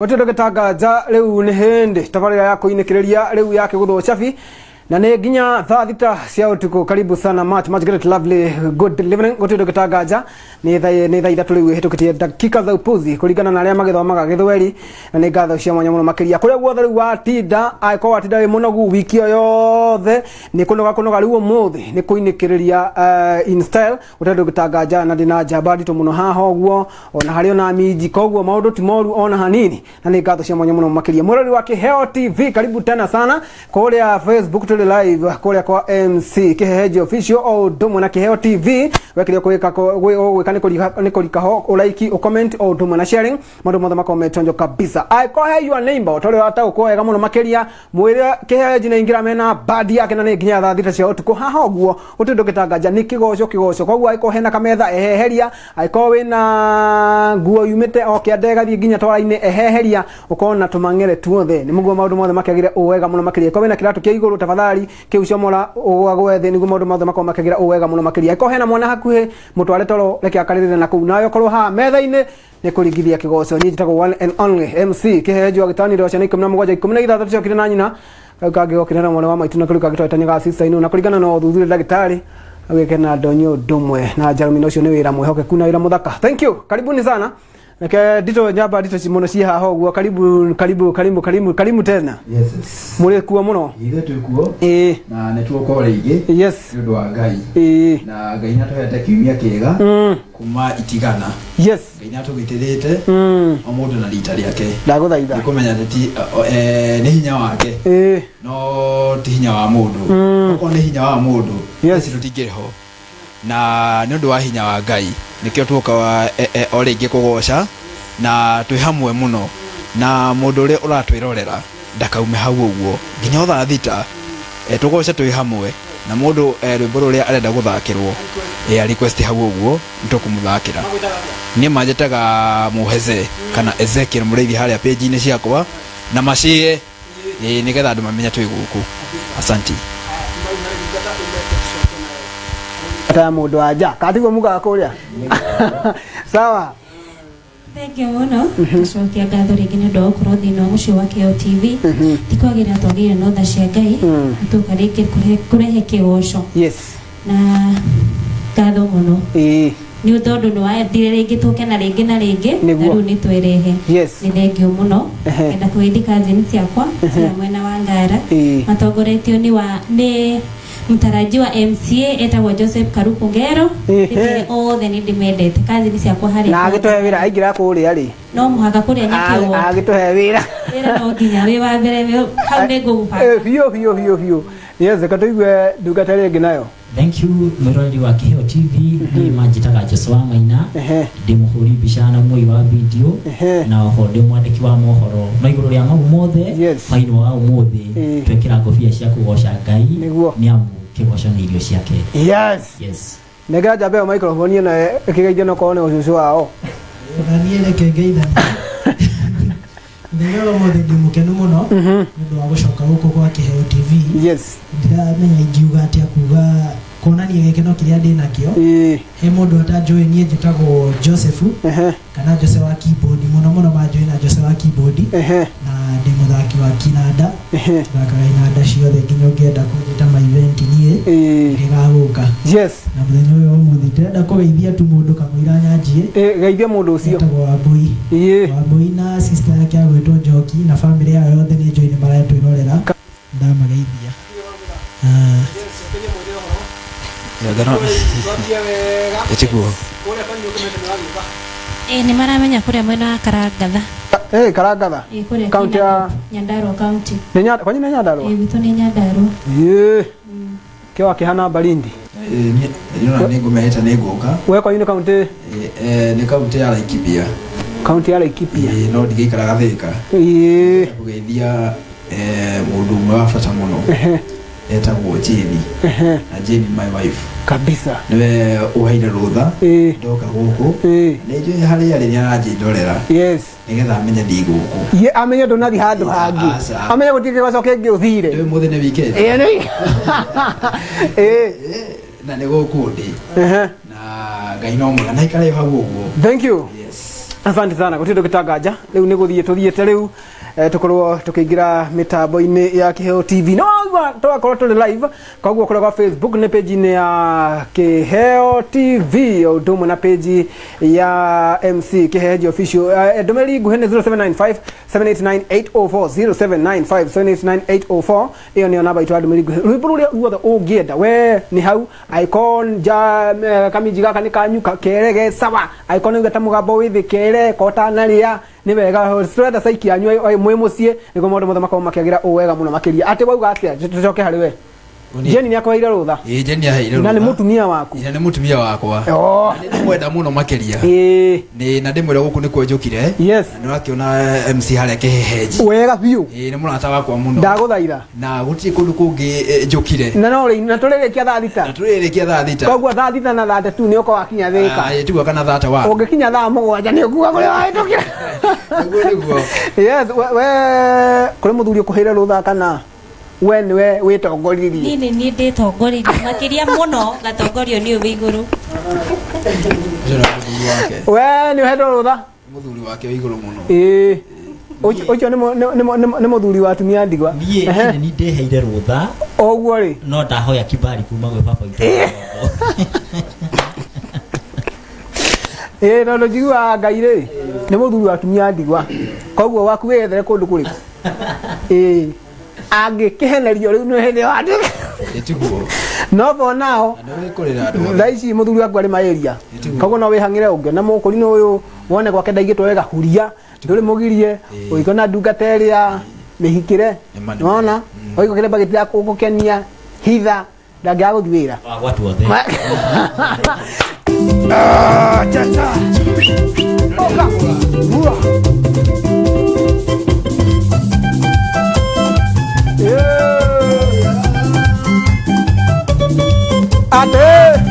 Gũtirĩ gĩtanganja rĩu nĩ hĩndĩ tabarĩra ya kũinĩkĩrĩria rĩu ya kĩgũthwo cabi na nĩ nginya thaa 6 cia ũtukũ. Karibu sana, much much great lovely good evening. Gũtirĩ gĩtanganja nĩ thaa 3 rĩu ĩhĩtũkĩtie dakika za upuzi kũringana na arĩa magĩthomaga gĩthweri, na nĩ ngatho cia mwanya mũno makĩria kũrĩa guothe rĩu watinda. Angĩkorwo watinda wĩ mũnogu wiki ĩyo yothe nĩ kũnoga kũnoga, rĩu ũmũthĩ nĩ kũinĩkĩrĩria in style. Gũtarĩ gĩtanganja na ndĩna njamba nditũ mũno haha ũguo, ona harĩ ona minji, koguo maũndũ ti moru ona hanini, na nĩ ngatho cia mwanya mũno makĩria. Mwĩrori wa Kĩheo TV, karibu tena sana. Kũrĩa Facebook tũrĩ live kũrĩa kwa MC Kĩhehenji Official o ũndũ ũmwe na Kĩheo TV. Wekĩria gwĩka gwĩka nĩ kũrika ho, ũlaiki, ũcomment o ũndũ ũmwe na sharing, maũndũ mothe makorwo metonjo kabisa. Angĩkorwo he your neighbor ũtarĩ ũrataũkwo wega mũno makĩria, mwĩre Kĩhehenji nĩ ingĩra mena bandi yake, na nĩ nginya thaa 6 cia ũtukũ haha ũguo. Gũtirĩ ndũgĩtanganja nĩ kĩgoco kĩgoco, koguo angĩkorwo hena kametha eheheria, angĩkorwo wĩna nguo yumĩte o kĩanda ĩgathiĩ nginya twara-inĩ eheheria, ũkorwo na tũmang'ere tuothe nĩ mũguo maũndũ mothe makĩagĩre ũ wega mũno makĩria. Angĩkorwo wĩna kĩratũ kĩa igũrũ, tafadhali kĩu comora ũgagwe thĩ nĩguo maũndũ mothe makorwo makĩagĩra ũ wega mũno makĩria. Angĩkorwo hena mwana hakuhĩ, mũtware toro, reke akarĩrĩre na kũu, nawe ũkorwo haha metha-inĩ nĩ kũringithia kĩgoco. Niĩ njĩtagwo one and only MC Kĩhehenjo wa gĩtaniro wa ciana 17, 16 ciokire na nyina, kau kangĩ gokire na mwana wa maitũ, na kau kangĩ twetania ga sister inũ. Na kũringana na ũthuthuria ndagĩtarĩ agĩke na ndonyo ũndũ ũmwe na njarũmi, ũcio nĩ wĩra mwĩhokeku na wĩra mũthaka. Thank you, karibuni sana. Reke ndito njamba ndito mũno ciĩ haha ũguo. Karibu, karibu, karibu, karibu, karibu tena. Yes. Mũrĩ kuo mũno? Ithuĩ twĩ kuo. Na nĩ tuoka o rĩngĩ nĩ ũndũ wa Ngai. Na Ngai nĩ atũhete kiumia kĩega kuma itigana. Ngai nĩ atũgitĩrĩte o mũndũ na rita rĩake. Ndagũthaitha. Nĩ kũmenya atĩ ti nĩ hinya wake no ti hinya wa mũndũ. Okorwo nĩ hinya wa mũndũ, ici tũtingĩrĩ ho, na nĩ ũndũ wa hinya wa Ngai nĩkĩo tuoka o rĩngĩ kũgoca na twĩ hamwe mũno. Na mũndũ ũrĩa ũratwĩrorera ndakaume hau ũguo nginya o thaa 6, tũgoce twĩ hamwe na mũndũ rwĩmbo rũrĩa arenda gũthakĩrwo, request hau ũguo nĩ tũkũmũthakĩra. Niĩ manjĩtaga Mũheze kana Ezekiel Mũrĩithi harĩa page-inĩ ciakwa na macĩe nĩgetha andũ mamenye twĩ gũkũ. Asanti. Ta mũndũ wa nja katiguo mugaga kũrĩa sawa. Thank you mũno. Tũcokia ngatho rĩngĩ nĩ ũndũ wa gũkorwo thĩinĩ wa mũciĩ wa Kĩheo TV. Ti kwagĩrĩra twagĩrĩire no tha cia Ngai. Na tuoka rĩngĩ kũrehe kĩgoco. Na ngatho mũno. Nĩ tondũ nĩ wathire rĩngĩ tũke na rĩngĩ na rĩngĩ. Na rĩu nĩ twerehe. Nĩ thengiũ mũno. Ngenda kũgeithia cousin ciakwa cia mwena wa Ngara. Matongoretio nĩ wa nĩ mũtarajiwa MCA etagwo Joseph Karuku Ngero. Ndĩmere othe nĩ ndĩmendete cousin ciakwa harĩa Na agĩtũhe wĩra aingĩra kũrĩa rĩ. No mũhaka kũrĩa Nyakĩo ward. Agĩtũhe wĩra. Wĩra no nginya wĩ wa mbere hau nĩ ngũgũbanga. Biũ biũ biũ biũ. Yes, reke tũigue ndungata ĩrĩa ĩngĩ nayo. Thank you, mwĩroreri wa Kĩheo TV. Niĩ manjĩtaga Joshua Maina. Ndĩ mũhũri mbica na muoi wa video na oho ndĩ mwandĩki wa mohoro, no igũrũ rĩa mau mothe, hwainĩ wa ũmũthĩ twekĩra ngobia cia kũgoca Ngai nĩ amu kĩgoco nĩ irio ciake. Yes. Nengera njamba ĩyo microphone ĩno ĩkĩgeithio no korwo nĩ ũcũcũ wao. Na niĩ reke ngeithanie. Mũthenya wa ũmũthĩ ndĩ mũkenu mũno nĩ ũndũ wa gũcoka gũkũ gwa Kĩheo TV. Ndiramenya ingiuga atĩa kuga kuonania gĩkeno kĩrĩa ndĩ nakĩo. He mũndũ atanjũĩ, niĩ njĩtagwo Joseph kana Jose wa keyboard, mũno mũno manjũĩ na Jose wa keyboard, na ndĩ mũthaki wa kinanda. Thakaga inanda ciothe, nginya ũngĩenda kũnjĩta ma event niĩ ndĩgagũka. Na mũthenya ũyũ wa ũmũthĩ ndĩrenda kũgeithia tu mũndũ kamũira nyanjie. Geithia mũndũ ũcio. Etagwo Wambui. Wambui na sister yake agwĩtwo Njoki na family yao yothe nĩ njũĩ nĩ maratwĩrorera, ndamageithia. Ah. Ĩtiguo. Ĩĩ, nĩ maramenya kũrĩa mwena wa Karangatha. Karangatha. Ĩĩ, kũrĩa Kaunti ya Nyandarua County. Nĩ kwanyu nĩ Nyandarua? Ĩĩ, gwitũ nĩ Nyandarua. Kĩo akĩhana Barindi. Niĩ nĩ ngũmehĩta nĩ ngũka. We kwanyu nĩ kaunti? Nĩ kaunti ya Laikipia. Kaunti ya Laikipia. Ĩĩ, no ndigĩikaraga Thĩka. Kũgeithia mũndũ ũmwe wa bata mũno etagwo Jane. Na Jane my wife. Kabisa. Nĩwe ũheire rũtha ndoka gũkũ. Nĩ njũĩ harĩa arĩ nĩ aranjĩndorera. Nĩgetha amenye ndĩ gũkũ. Ye amenye ndũnathi handũ hangĩ. Aca. Amenye gũtirĩ kĩgoco kĩngĩ ũthire. Ndĩ mũthĩ nĩ weekend. Ĩĩ, nĩ. Na nĩ gũkũ ndĩ. Na Ngai no mwega na ikare hau ũguo. Thank you. Yes. Asante sana gutiri ndũgĩtanganja rĩu nĩ gũthiĩ tũthiĩte rĩu tũkorwo tũkĩingĩra mĩtambo-inĩ ya Kĩheo TV no tũgakorwo tũrĩ live koguo kũrĩa kwa Facebook nĩ page-inĩ ya Kĩheo TV o ũndũ ũmwe na page ya MC Kĩhehenje official. Ndũmĩrĩri nguhĩ nĩ 0795 789804 0795 789804 ĩyo nĩyo namba itũ ya ndũmĩrĩri nguhĩ. Rwĩmbo rũrĩa ruothe ũngĩenda we nĩ hau icon ja kamiji gaka nĩ kanyu kerege sawa icon nĩ ta mũgambo wĩ thĩ kere kotanarĩa nĩ wega tũretha saiki yanyu mwĩ mũciĩ nĩguo maũndũ mothe makorwo makĩagĩra ũ wega mũno makĩria. Atĩ wauga atĩa? Tũcoke harĩ we. Jeni nĩ akũheire rũtha. Ĩĩ, Jeni aheire na nĩ rũtha. Mũtumia waku. Na nĩ mũtumia wakwa. Na nĩ ndĩmwenda mũno makĩria. Nĩ na ndĩmwĩra gũkũ nĩkuo njũkire. Na nĩ ũrakĩona MC harĩa kĩhehenji. Wega biũ. Ĩĩ, nĩ mũrata wakwa mũno. Ndagũthaitha. Na gũtirĩ kũndũ kũngĩ njũkire. Na no rĩ na tũrĩrĩkia thaa 6. Na tũrĩrĩkia thaa 6. Koguo thaa 6 na 3 nĩ ũkorwo wakinya Thĩka. Ĩĩ, tiguo kana thate wa. Ũngĩkinya thaa 7 nĩ ũkuga kũrĩa wahĩtũkĩra. Nĩguo nĩguo. Yes, we kũrĩ mũthuri ũkũheire rũtha kana we nĩwe wĩtongoririe? Niĩ nĩ niĩ ndĩtongoririe makĩria mũno ngatongorio nĩ ũyũ wĩ igũrũ. Ũcio nĩ mũthuri wake. We nĩ ũhetwo rũtha? Mũthuri wake wĩ igũrũ mũno. Ĩĩ, ũcio nĩ mũthuri wa atumia ndigwa. Niĩ nĩ niĩ ndĩheire rũtha. Ũguo rĩ. No ndahoya kibali kuma gwĩ baba witũ. Ĩĩ, tondũ njiguaga Ngai rĩ nĩ mũthuri wa atumia ndigwa, koguo waku wĩyethere kũndũ kũrĩkũ. Ĩĩ, angĩkĩhenerio rĩu nĩ hĩndĩ wandĩka. Ĩtiguo. No for now Na nĩ wĩkũrĩra andũ othe. Thaa ici mũthuri waku arĩ maĩria, koguo no wĩhang'ĩre ũngĩ na mũkũrinũ ũyũ wone gwake ndaigĩtwo wega huria ndũrĩ mũgirie ũgĩkona ndungata ĩrĩa mĩhikĩre. Nĩma, nĩma. Nĩwona ũgĩko kĩremba gĩtirakũgũkenia hitha ndangĩaga gũthiĩ wĩra. Wa gwatu othe. Chacha. Oka. Rua. Yeah. Ate.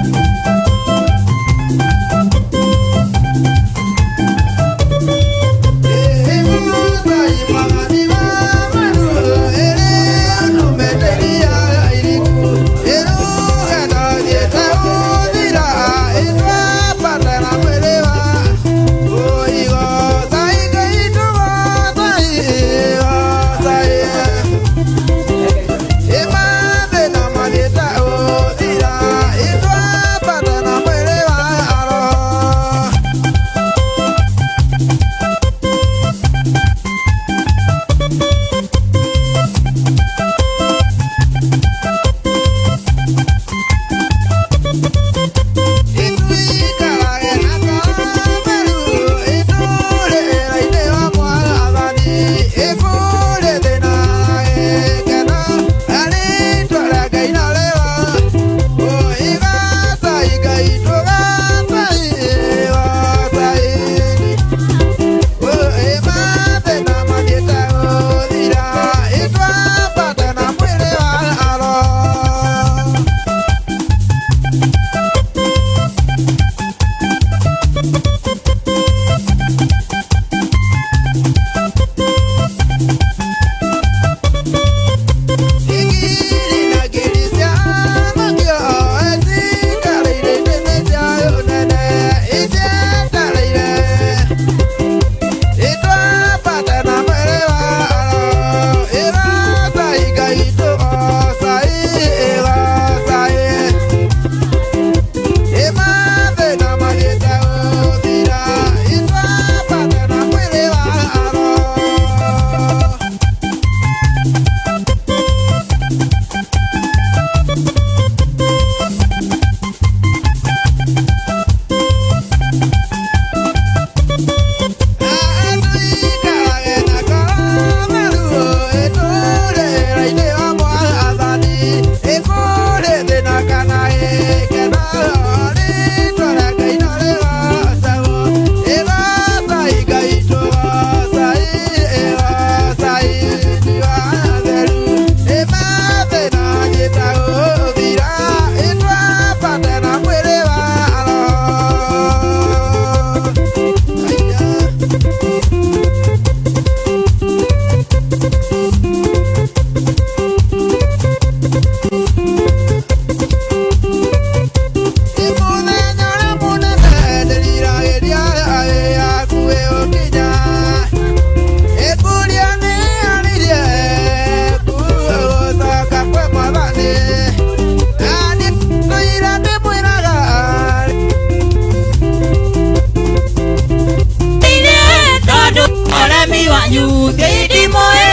wanyu ndĩndimũĩ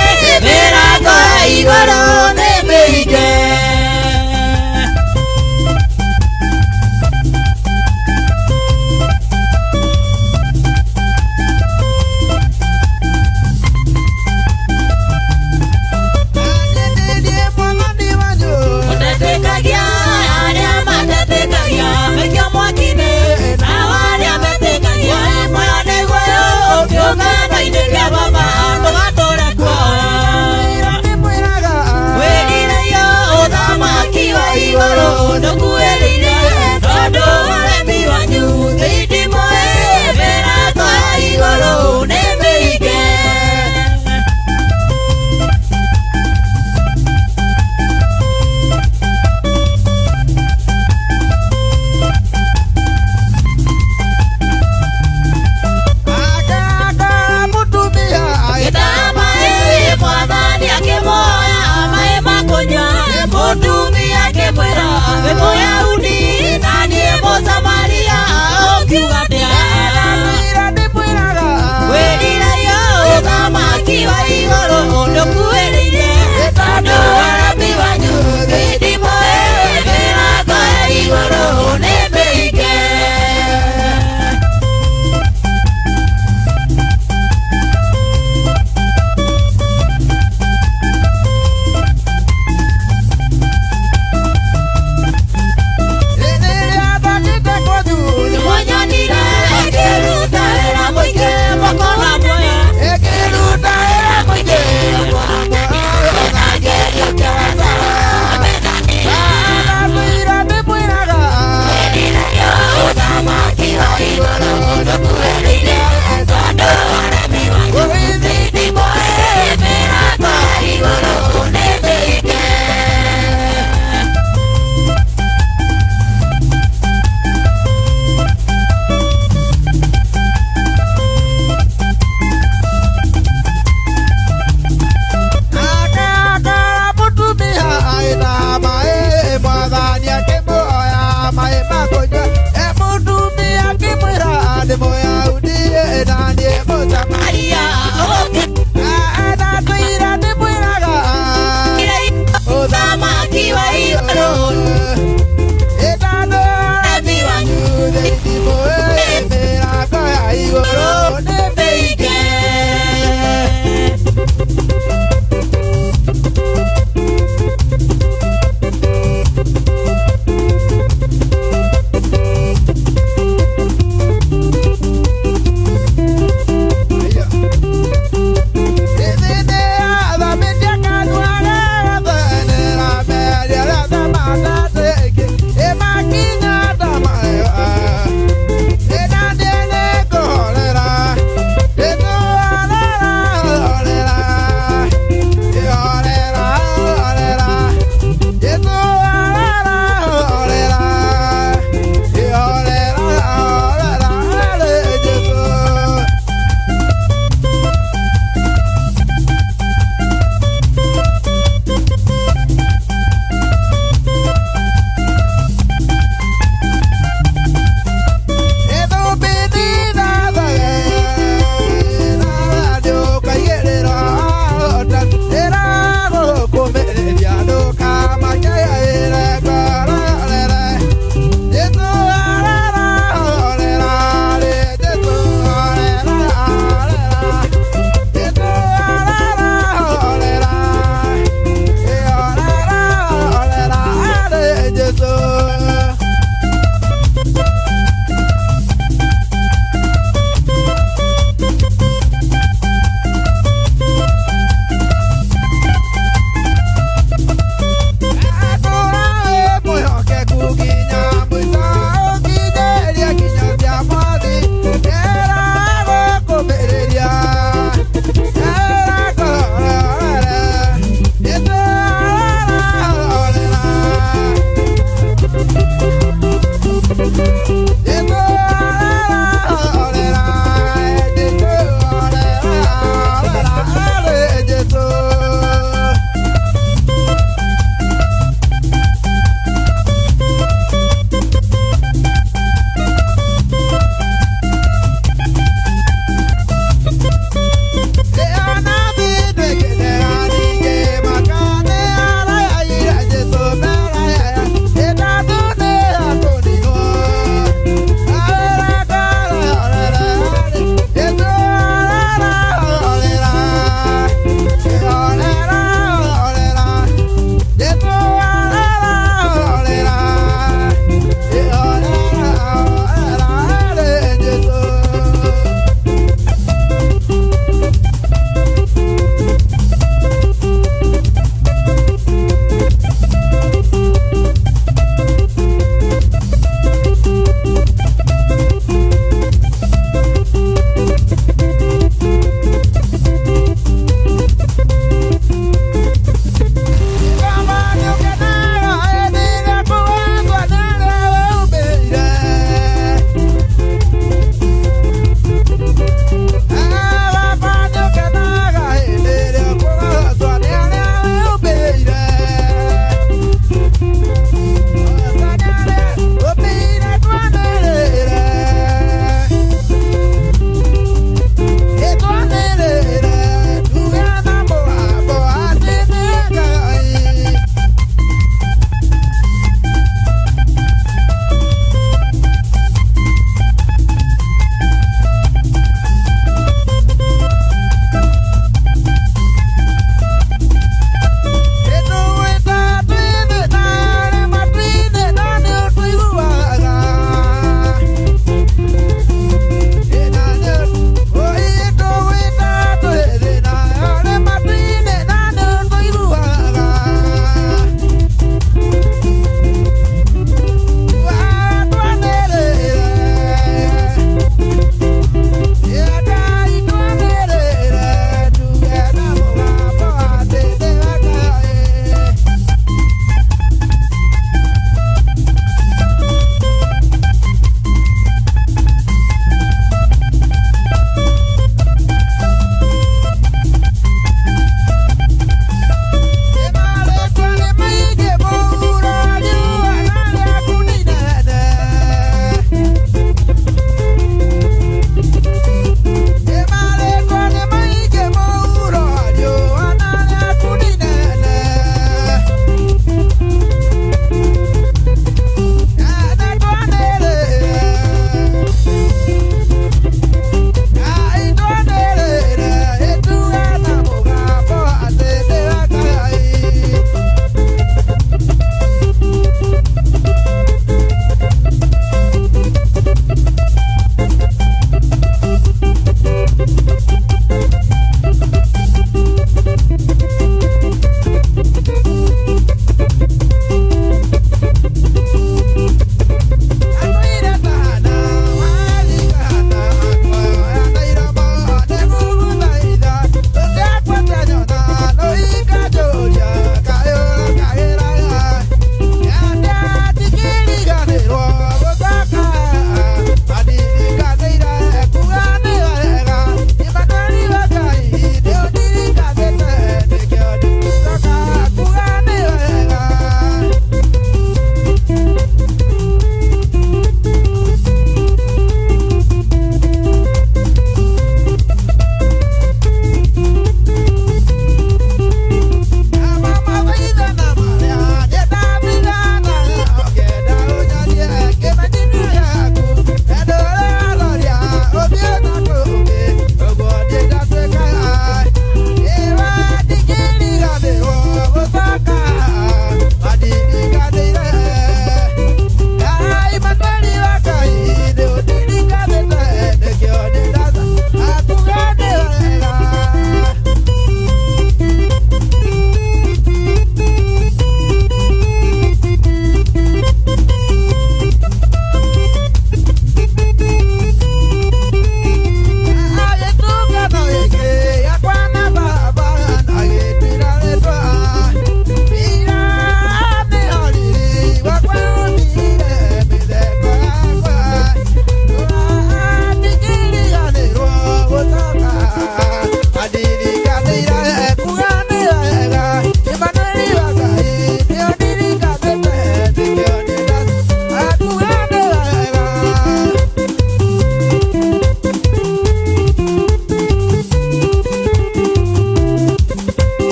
mĩrango ya igũrũ nĩ mĩhinge. Ũtetĩkagia arĩa matetĩkagia maikio mwaki-inĩ nao arĩa metĩkagia muoyo nĩguo kĩũngano-inĩ kĩa Baba tũgatũre kuo. Wĩrirĩrio ũthamaki wa igũrũ ndũkuĩrĩire tondũ ũremi wanyu ndĩndimũĩ mĩrango ya igũrũ nĩ mĩhinge. Gĩtama mwathani akĩmuoya maĩ ma kũnyua mũtumia akĩmwĩra wĩ Mũyahudi na niĩ Mũsamaria ũkiuga atĩa? Wĩrirĩrio ũthamaki wa igũrũ ndũkuĩrĩire tondũ ũremi wanyu ndĩndimũĩ mĩrango ya igũrũ nĩ mĩhinge. Mwanyonire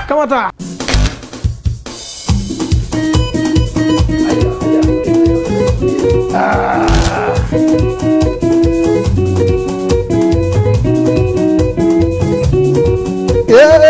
Kamata. Yeah.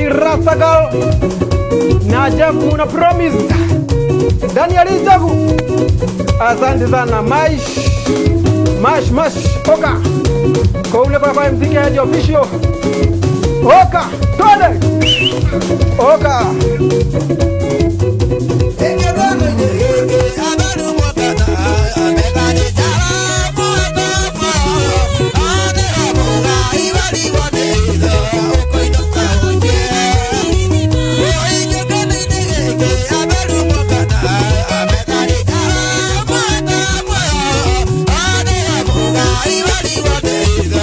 Rastagal na Jeff Muna Promise Daniel Ijagu, asante sana. Mash Mash Mash Oka koule kwa kwa mziki ya official Oka twende Oka. Bye.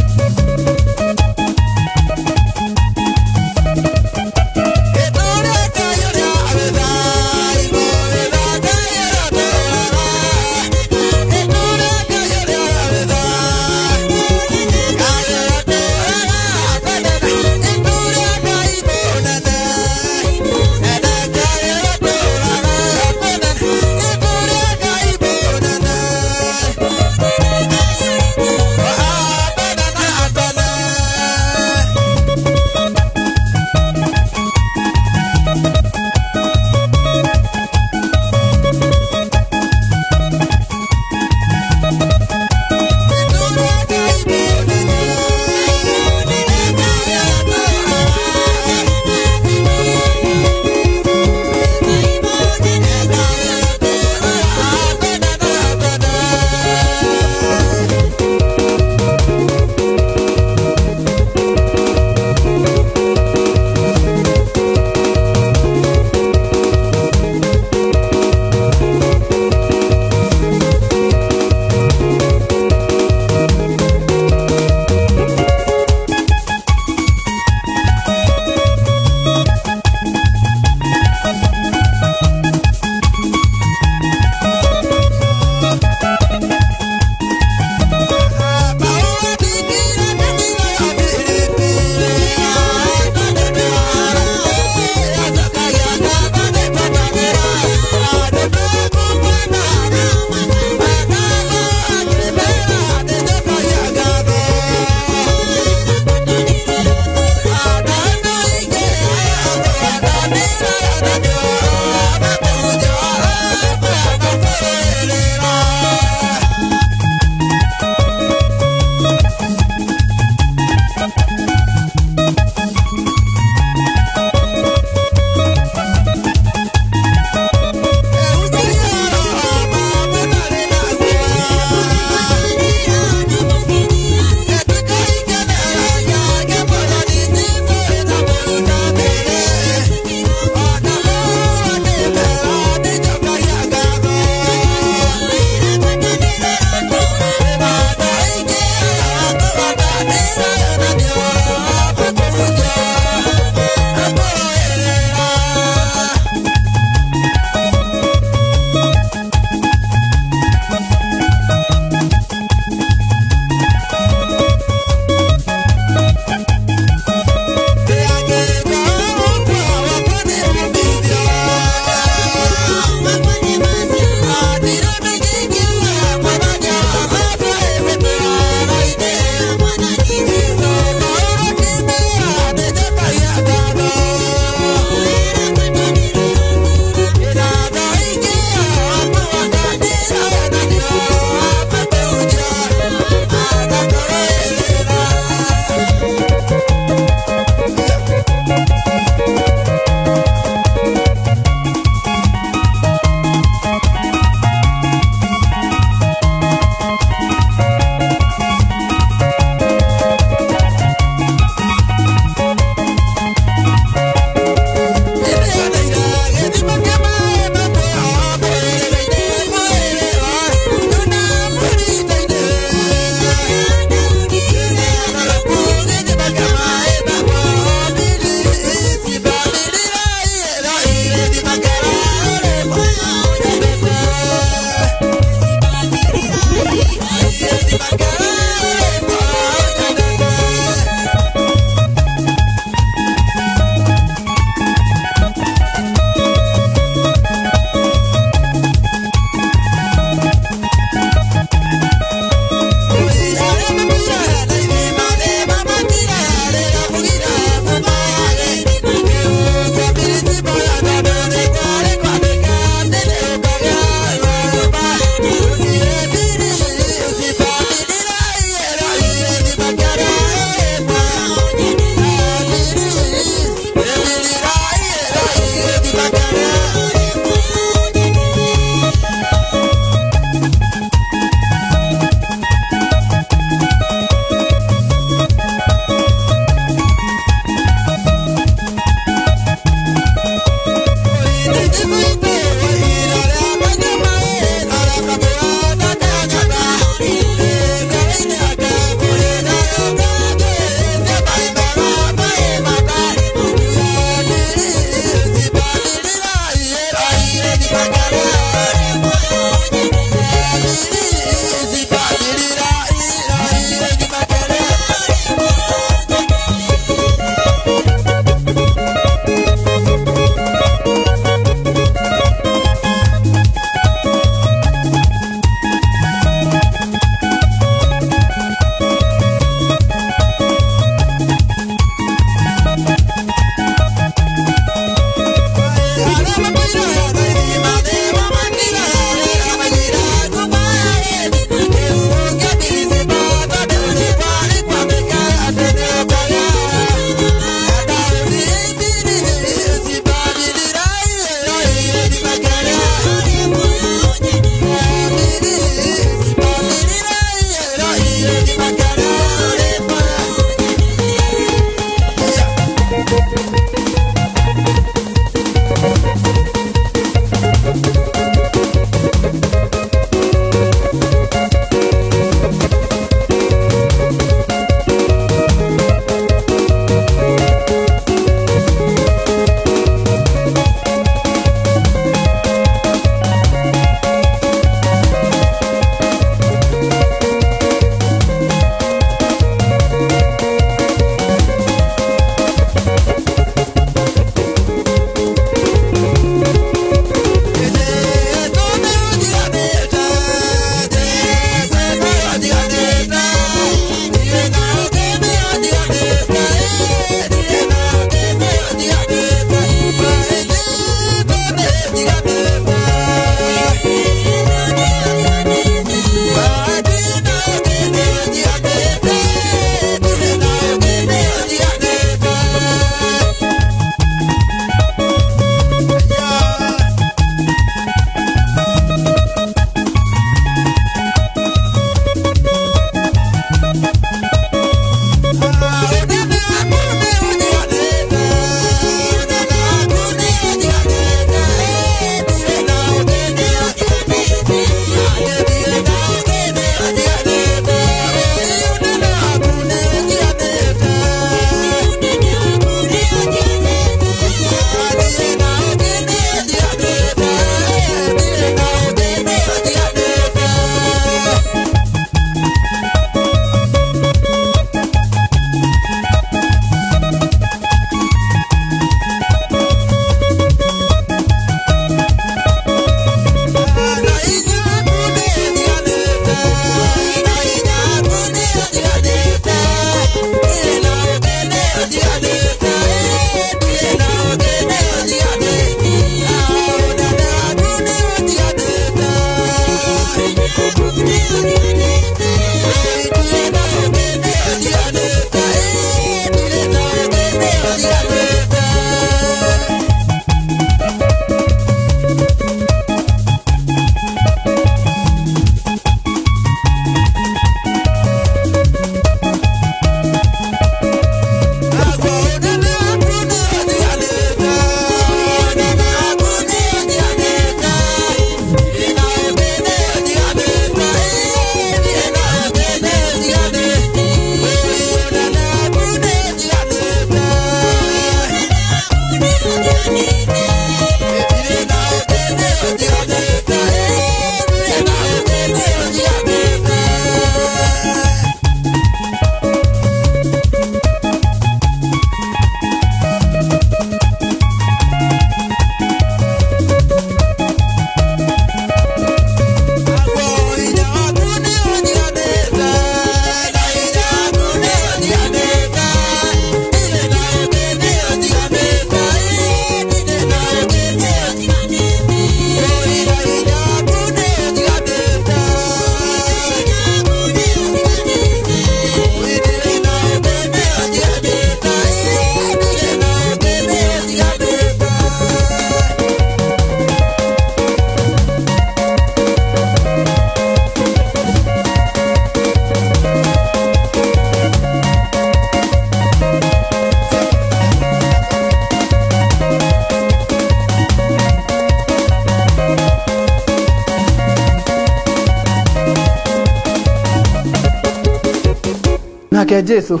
Nake Jesu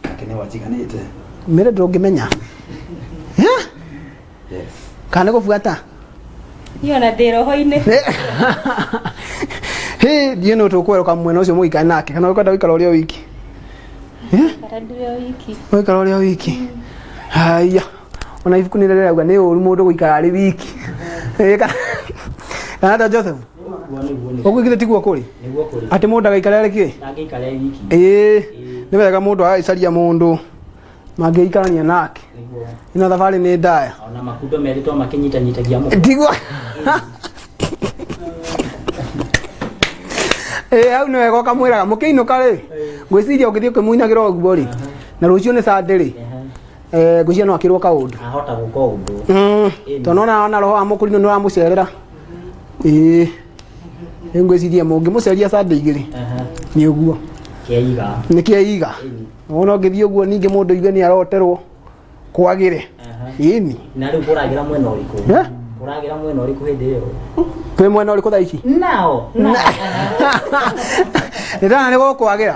Nake nĩ wanjiganĩte. Mĩre ndũngĩmenya. Eh? Yes. Kana nĩ gũbuata? Niĩ ona ndĩ roho-inĩ. Hĩ, ndiĩ nũ tũkwerũka mwena ũcio mũikare nake kana ũkwenda gũikara ũrĩ o wiki? Eh? Ikara ndĩ o wiki. Ũikara ũrĩ o wiki. Haya. Ona ibuku nĩ rĩrauga nĩ ũru mũndũ gũikara arĩ wiki. Ĩ, Kana ta Joseph? Ũguo githĩ tiguo kũrĩ? Nĩguo kũrĩ. Atĩ mũndũ agaikara arĩ kĩ? Ndangĩikara e wiki. Ĩĩ. Nĩ wega mũndũ agaicaria mũndũ mangĩikarania nake. Nĩguo. Ĩno thabarĩ nĩ ndaya. Ona makundo merĩ to makĩnyitanyitagia mũno. Tiguo. Ĩĩ hau nĩ wega ũkamwĩraga mũkĩinũka rĩ ngwĩciria ũngĩthiĩ ũkĩmuinagĩra ũguo rĩ na rũciũ nĩ Sunday rĩ ngwĩciria no akĩrwo kaũndũ. Ahota gũka ũndũ. Tondũ nona ona roho wa mũkũrinũ nĩ ũramũcerera. Ĩĩ. Rĩu ngwĩciria mũngĩmũceria Sunday igĩrĩ nĩ ũguo. Kĩaiga. Nĩ kĩaiga. Ona ũngĩthiĩ ũguo ningĩ mũndũ igue nĩ aroterwo kwagĩre. Ĩni. Na rĩu kũragĩra mwena ũrĩkũ? Eh? Kũragĩra mwena ũrĩkũ hĩndĩ ĩyo? Twĩ mwena ũrĩkũ thaa ici? Nao. Nĩ ndona nĩ gũkwagĩra.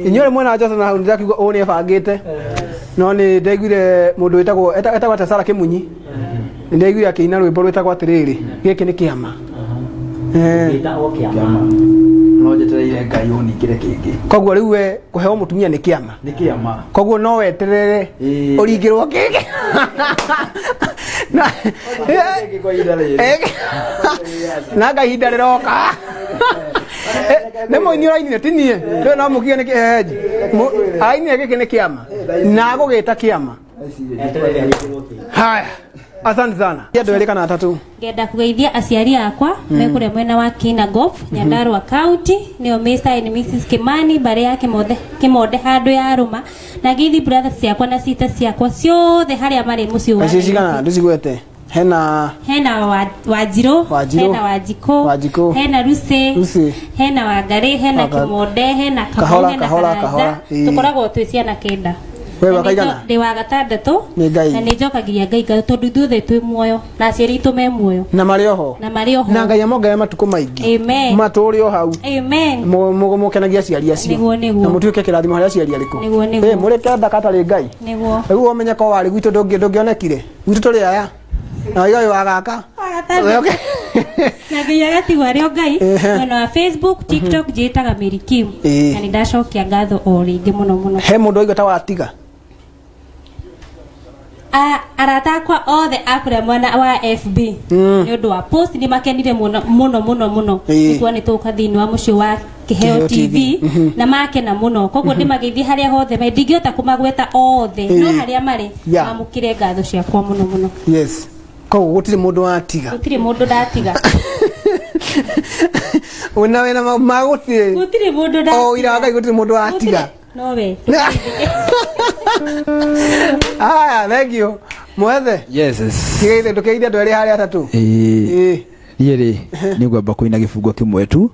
Inyuĩ rĩ mwena wa Joseph na hau ndĩrakiuga ũũ nĩ ebangĩte. No nĩ ndaiguire mũndũ wĩtagwo etagwo atĩa Sarah Kĩmunyi. Nĩ ndaiguire akĩina rwĩmbo rwĩtagwo atĩrĩrĩ, gĩkĩ nĩ kĩama. Gĩta o kĩama. No njetereire Ngai ũningĩre kĩngĩ. Koguo rĩu we kũheo mũtumia nĩ kĩama. Nĩ kĩama. Koguo no weterere Ĩĩ. ũringĩrwo kĩngĩ. Na Kĩngĩ kwa ihinda rĩrĩ. na nga ihinda rĩroka. Nĩ mũini ũrainire ti niĩ. Rĩu no mũkiuge nĩ kĩhehenji. Ainire gĩkĩ nĩ kĩama. Na agũgĩta kĩama. Eterere aringĩrwo kĩngĩ. Haya. Asante sana. Andũ erĩ kana atatũ. Ngenda kũgeithia aciari akwa me kũrĩa mwena wa Kinangop, Nyandarua County, nĩo Mr and Mrs Kimani, mbarĩ ya Kĩmothe, Kĩmonde handũ ya Rũma, na ngeithi brothers ciakwa na sisters ciakwa ciothe harĩa marĩ mũciĩ wa Kaci cigana Nairobi. ndũcigwete. Hena Hena Wanjirũ, Wanjirũ, hena Wanjikũ, Wanjikũ, hena Lucy, Lucy, hena Wangarĩ, hena Kĩmonde, hena Kamau, Kahora, hena Kahora, Karanja. Kahora, ĩĩ. Tũkoragwo twĩ ciana kenda. We Na wa nĩ kaigana? ndĩ wa gatandatũ Nĩ Ngai. na nĩ njokagiria Ngai ngatho tondũ ithuothe twĩ muoyo na aciari aitũ me muoyo na marĩ oho. na marĩ oho. Na Ngai amongerere matukũ maingĩ. Amen. Matũre o hau. Amen. Mũkenagie aciari acio. Nĩguo, nĩguo. Na mũtuĩke kĩrathimo harĩ aciari arĩkũ. Nĩguo, nĩguo. Mũrĩ kenda katarĩ Ngai. Nĩguo. Rĩu ũmenye ko warĩ gwitũ ndũngĩonekire. Gwitũ tũrĩ aya. Na waiga wĩ wa gaka. Wa gatandatũ. Na Ngai agatigwo arĩ o Ngai. Mwena wa Facebook, TikTok njĩtaga Mary Kim. Na nĩ ndacokia ngatho o rĩngĩ mũno mũno. He mũndũ waigua ta watiga. Arata akwa othe a kũrĩa mwena wa FB nĩ ũndũ wa post nĩ makenire mũno mũno mũno mũno nĩ kuona nĩ tũgũka thĩinĩ wa mũciĩ wa Kĩheo Kĩheo TV TV. Na makena mũno koguo ndĩmageithie harĩa hothe marĩ ndingĩhota kũmagweta othe no harĩa marĩ mamũkĩre ngatho ciakwa mũno mũno. Yes. Koguo gũtirĩ mũndũ watiga. Gũtirĩ mũndũ ndatiga. Wĩna wĩna ma gũtirĩ. Gũtirĩ mũndũ ndatiga. O ira Ngai gũtirĩ mũndũ watiga. No we. Haya, thank you. Mwethe. Yes. yes. Tigaithe ndũkeithie andũ erĩ harĩa atatũ. Ĩĩ. Niĩ rĩ nĩ ngwamba kũina gĩbungo kĩmwe tu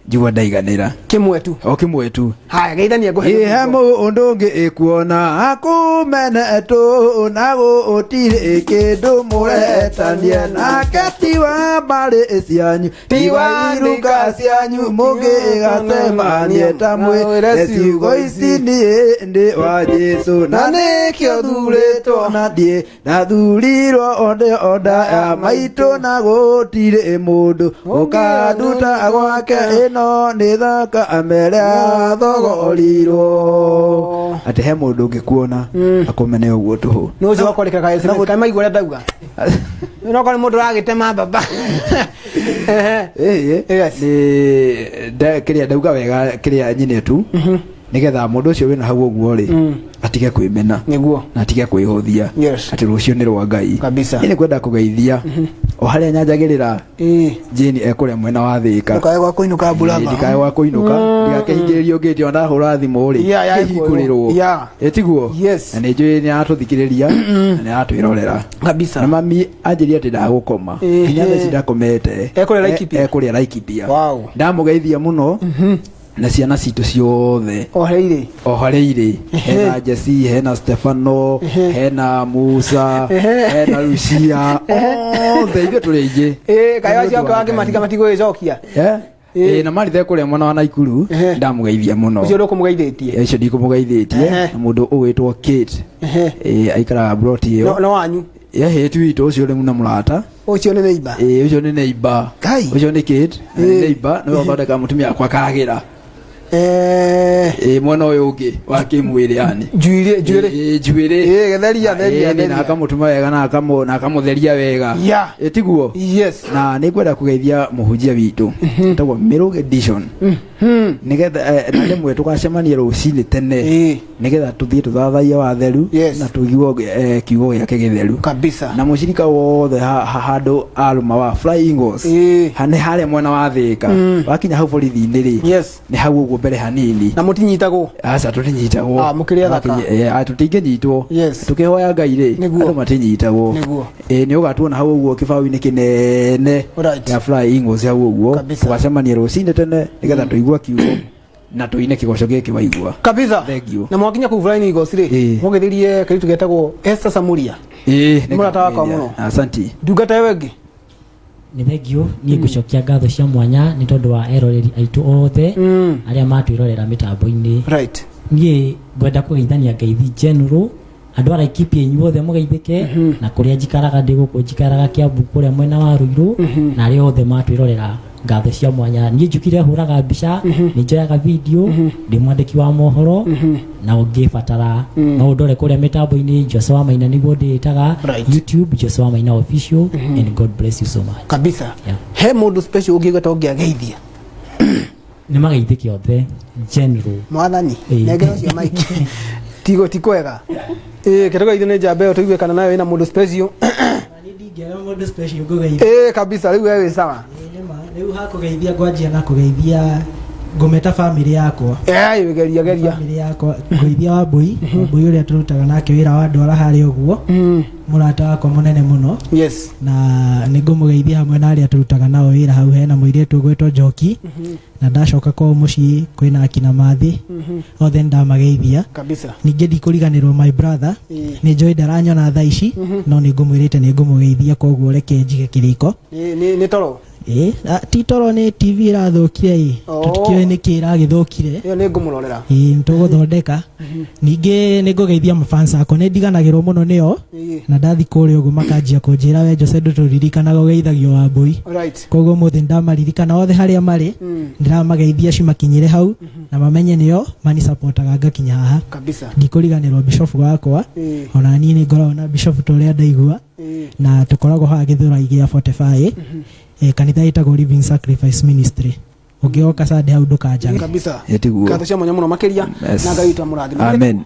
njigua ndaiganĩra. Kĩmwe tu. O kĩmwe tu. Haya, geithania ngũhe. Ihe mũndũ ũngĩ ĩkuona akũmenetwo na gũtirĩ kĩndũ mũretania nake ti wa mbarĩ cianyu ti wa iruka cianyu mũngĩgacemania ta mwĩre ciugo ici niĩ ndĩ wa Jesũ na nĩkĩo thurĩtwo na ndiĩ ndathurirwo onde onda ya maitũ na gũtirĩ mũndũ ũkanduta gwake ĩno nĩ thakame ĩrĩa thogorirwo atĩ he mũndũ ũngĩkuona akũmene ũguo tũhũ. Nĩ ũcio wakwandĩkĩra ka SMS kaĩ maigua ũrĩa ndauga. No korwo nĩ mũndũ ũragĩtema mbamba. Ĩĩ, nĩ kĩrĩa ndauga wega kĩrĩa nyine tu nĩgetha mũndũ ũcio wĩna hau ũguo rĩ atige kwĩmena nĩguo na atige kwĩhũthia atĩ rũciũ nĩ rwa Ngai kabisa. Niĩ nĩ kwenda kũgeithia o harĩa nyanjagĩrĩra Jane ekũrĩa mwena wa Thĩka. Ndũkae gwa kũinũka mbura. Ndikae gwa kũinũka ndigakĩhingĩrĩrio ngĩti ona ndahũra thimũ rĩ kĩhingũrĩrwo. Ĩtiguo Yes. Na nĩ njũĩ nĩ aratũthikĩrĩria na nĩ aratwĩrorera kabisa. Na mami anjĩria atĩ ndagũkoma nginya thaa ici ndakomete. Ekũrĩa Laikipia. Ekũrĩa Laikipia. Wow. Ndamũgeithia mũno na ciana citũ ciothe o harĩa irĩ o harĩa irĩ hena Jesse hena Stefano hena Musa hena Lucia othe ithuĩ tũrĩ aingĩ. Kaĩ acio angĩ wangĩmatiga matigũgĩcokia? Ĩĩ, na marithe kũrĩa mwena wa Naikuru Ehe. ndamũgeithia mũno Ũcio ndũkũmũgeithĩtie. Ũcio ndikũmũgeithĩtie. Ehe. Na mũndũ ũgwĩtwo Kate. Ehe. Ĩĩ, aikaraga broti No ĩyo. no wanyu. Ĩĩ, ti witũ ũcio rĩu na mũrata. Ũcio nĩ neighbor. Ĩĩ, ũcio nĩ neighbor. Ngai. Ũcio nĩ Kate na nĩ Ĩĩ. neighbor, nĩwe ũthondekaga mũtumia wakwa kagĩra. Eh. Ĩĩ, mwena ũyũ ũngĩ wa kĩmwĩrĩ yani. Njuĩrĩ njuĩrĩ. Ĩĩ, njuĩrĩ. Ĩĩ, getheria theria Ĩĩ, na theria. akamũtuma wega na na akamũtheria wega. Yeah. Ĩĩ, tiguo? Yes. Na nĩ ngwenda kũgeithia mũhunjia witũ etagwo Mĩrũg Edition, nĩgetha na rĩmwe tũgacemania rũcinĩ tene, nĩgetha tũthiĩ tũthathaiye watheru na tũigue kiugo gĩake gĩtheru. Kabisa. Na mũcirika wothe handũ arũma wa Flying Eagles, nĩ harĩa mwena wa Thĩka. Wakinya hau borithi-inĩ rĩ, nĩ hau ũguo mbere hanini. Na mũtinyitagwo? Aca, tũtinyitagwo. Ah, mũkĩrĩ athaka. Tũtingĩnyitwo. Tũkĩhoya Ngai rĩ, andũ matinyitagwo. Ĩĩ, nĩ ũgatuona hau ũguo kĩbaũ-inĩ kĩnene gĩa Flying Eagles hau ũguo. Tũgacemania rũcinĩ tene nĩgetha tũigue kiugo na tũine kĩgoco gĩkĩ waigua. Kabisa. Thank you. Na mwakinya kũu Flying Eagles rĩ, mũgeithirie kairĩtu getagwo Esther Samuria. Ĩĩ, Nĩ mũrata wakwa mũno. Asanti. Ndungata ĩyo ĩngĩ. Nĩ thengio. Niĩ ngũcokia ngatho cia mwanya nĩ tondũ wa eroreri aitũ othe arĩa matwĩrorera mĩtambo-inĩ. Niĩ ngwenda kũgeithania ngeithi general andũ a Laikipia inyuothe mũgeithĩke, na kũrĩa njikaraga, ndĩ gũkũ njikaraga Kiambu kũrĩa mwena wa Ruiru, na arĩa othe matwĩrorera, ngatho cia mwanya. Niĩ njukire hũraga mbica, nĩ njoyaga video, ndĩ mwandĩki wa mohoro, na ũngĩbatara no ũndore kũrĩa mĩtambo-inĩ, Joshua Maina nĩguo ndĩĩtaga. YouTube, Joshua Maina Official, and God bless you so much. Kabisa. Yeah. He mũndũ special ũngĩigua ta ũngĩageithia? Nĩ mageithĩke othe general. Mwathani. Ĩĩ. Nengera ũcio mike. Tigo ti kwega. Ĩĩ, kĩtũgeithio nĩ njamba ĩyo tũigue kana nayo ĩna mũndũ special. Ndingĩaga mũndũ special ngũgeithia. Ĩĩ, kabisa, rĩu we wĩ sawa. Ĩĩ, nĩma. Rĩu hakũgeithia ngwanjia na kũgeithia ngũmeta family yakwa. Ĩĩ, geria geria. Family yakwa, ngũgeithia Wambui, Wambui ũrĩa tũrutaga nake wĩra wa ndwara harĩa ũguo, mũrata wakwa mũnene mũno. Na nĩ ngũmũgeithia hamwe na arĩa tũrutaga nao wĩra hau, hena mũirĩtu ũgwĩtwo Njoki, na ndacoka kwao mũciĩ kwĩna akina Mathi, othe nĩndamageithia. Kabisa. Ningĩ ndikũriganĩrwo my brother. Nĩ njũĩ ndaranyona thaa ici, no nĩ ngũmwĩrĩte nĩ ngũmũgeithia, koguo reke njige kĩrĩko. Nĩ toro. Ĩ, ti toro, nĩ TV ĩrathũkire ĩ. Tũtikĩũĩ nĩkĩ ĩragĩthũkire. Ĩyo nĩ ngũmũrorera. Ĩ, nĩtũgũthondeka. Ningĩ nĩ ngũgeithia mafans akwa, nĩ ndiganagĩrwo mũno nĩo, na ndathi kũrĩa ũguo makanjia kũnjĩra, "We Jose, ndũtũririkanaga, ũgeithagio Wambui." Koguo ũmũthĩ ndamaririkana othe harĩa marĩ, ndĩramageithia cimakinyĩre hau na mamenye nĩo manisapotaga ngakinya haha. Kabisa. Ndikũriganĩrwo bishop wakwa. Ona niĩ nĩ ngoragwo na bishop ta ũrĩa ndaigua, na tũkoragwo haha Gĩthũrai gĩa 45, kanitha ĩtagwo Living Sacrifice Ministry. Ũngĩgoka Sunday hau ndũkanjaga. Kabisa. Ĩĩ, tiguo. Ngatho cia mwanya mũno makĩria. Yes. Na Ngai witũ amũrathime. Amen.